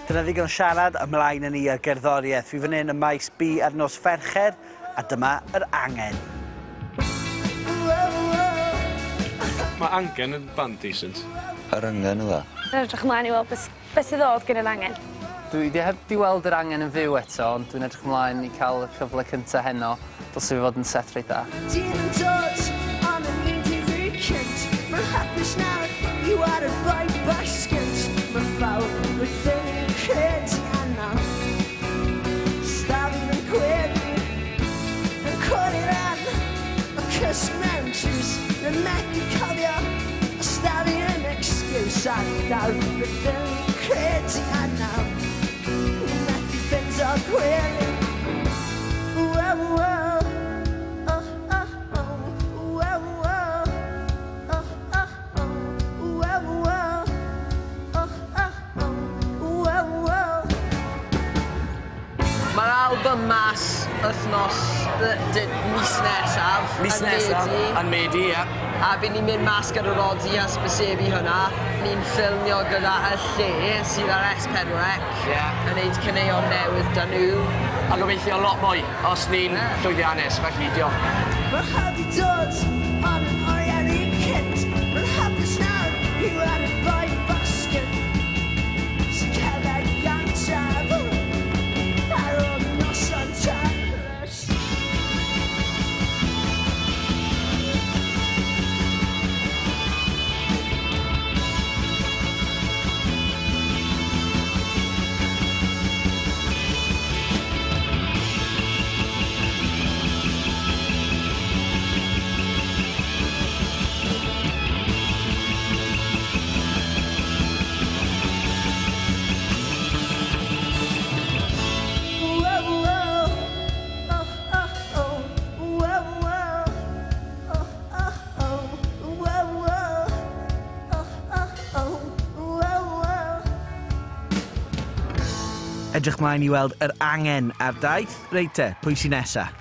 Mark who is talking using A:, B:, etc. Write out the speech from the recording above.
A: Dyna ddigon siarad, ymlaen â ni ar gerddoriaeth. Fi fan hyn ym maes B ar nos Fercher, a dyma Yr Angen.
B: Mae Angen yn band decent.
C: Yr Angen yn dda.
D: Dwi'n edrych ymlaen i weld beth beth sydd ddod gen yr Angen.
E: Dwi 'di heb 'di weld Yr Angen yn fyw eto ond dwi'n edrych ymlaen i ca'l y cyfle cynta heno. Dylse fe fod yn set reit dda.
F: Dyn yn dod ond yn mynd i fi cynt. Mae'n hapus nawr i wario bai basgent. Mae'n ffawd wrth ei credu arno. Stafell yn gweddi yn codi ran o cysg mewn tlws. Mae'n methu cofio os da fi yn excuse. A nawr wrth ei credu arno. Methu ffeindo gwely. Wow, wow. Oh, oh, oh. Wow, wow. Oh, oh, oh. Wow, wow. Oh, oh, oh. Wow, wow.
G: Mae'r album mas wythnos mis nesaf.
H: Mis
G: yn
H: nesaf.
G: Medi.
H: Yn Medi, ie.
G: A fi'n ni'n mynd mas gyda Rodi a Sbysebu hwnna. Ni'n ffilmio gyda Y Lle sydd ar S4C.
H: Ie.
G: Yn neud caneuon newydd 'da nhw.
H: A gobeithio lot mwy os ni'n llwyddiannus, felly diolch.
F: Mae'n hawdd i dod ond yn oriau ni cynt. Mae'n hapus nawr i wario bai basged. Sy'n cerdded gantaf ar ôl noson taclus. Whoa, whoa, oh, oh, oh. Whoa, whoa, oh, oh, oh. Whoa, whoa, oh, oh, oh. Whoa, whoa.
A: Edrych mlaen i weld Yr Angen ar daith. Reit te, pwy sy nesa?